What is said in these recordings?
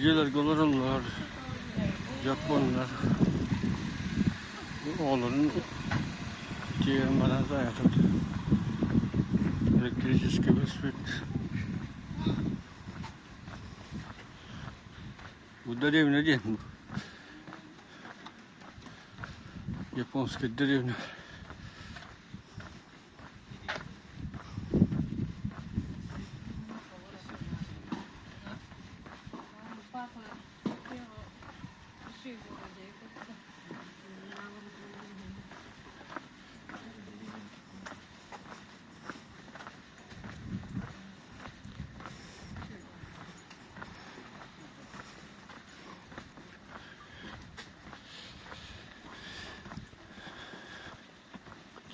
Дьиэлэргэ олороллор, дьоппуоннар оҕолорун тиэйэн баран айатыт электрическэй бэспит. Бу дэриэбинэ диэн японскай дэриэбинэ.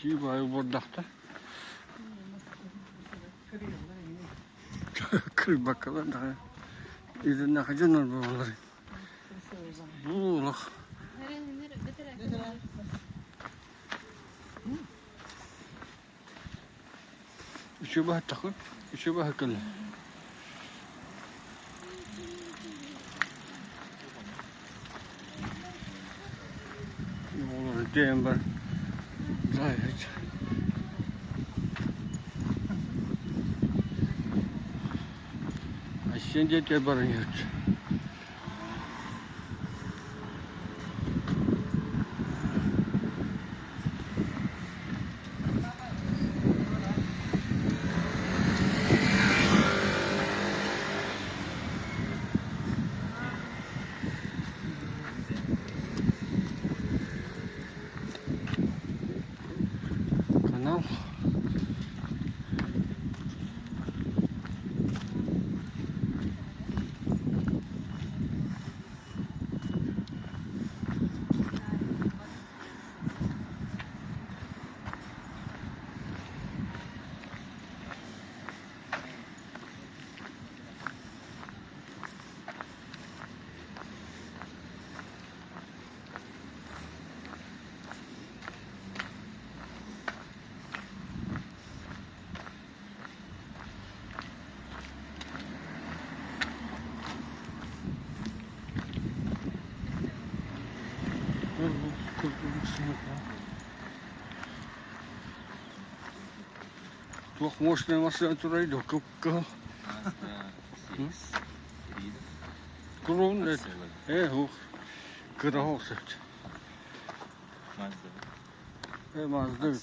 Кии баайы буордахта. Кырбаккалар даҕаны итиннэхэ дьоннор буолаллар. Бу олох Үчүгэй баһыттаххын, үчүгэй баһыккын. Оҕолору тиэйэн бар Айсен диэки баран иһэр. Канал. Туох мощная машина турар дуо кып-кыһыл. Куруун ээ ух кыра охсут. Э Мазда.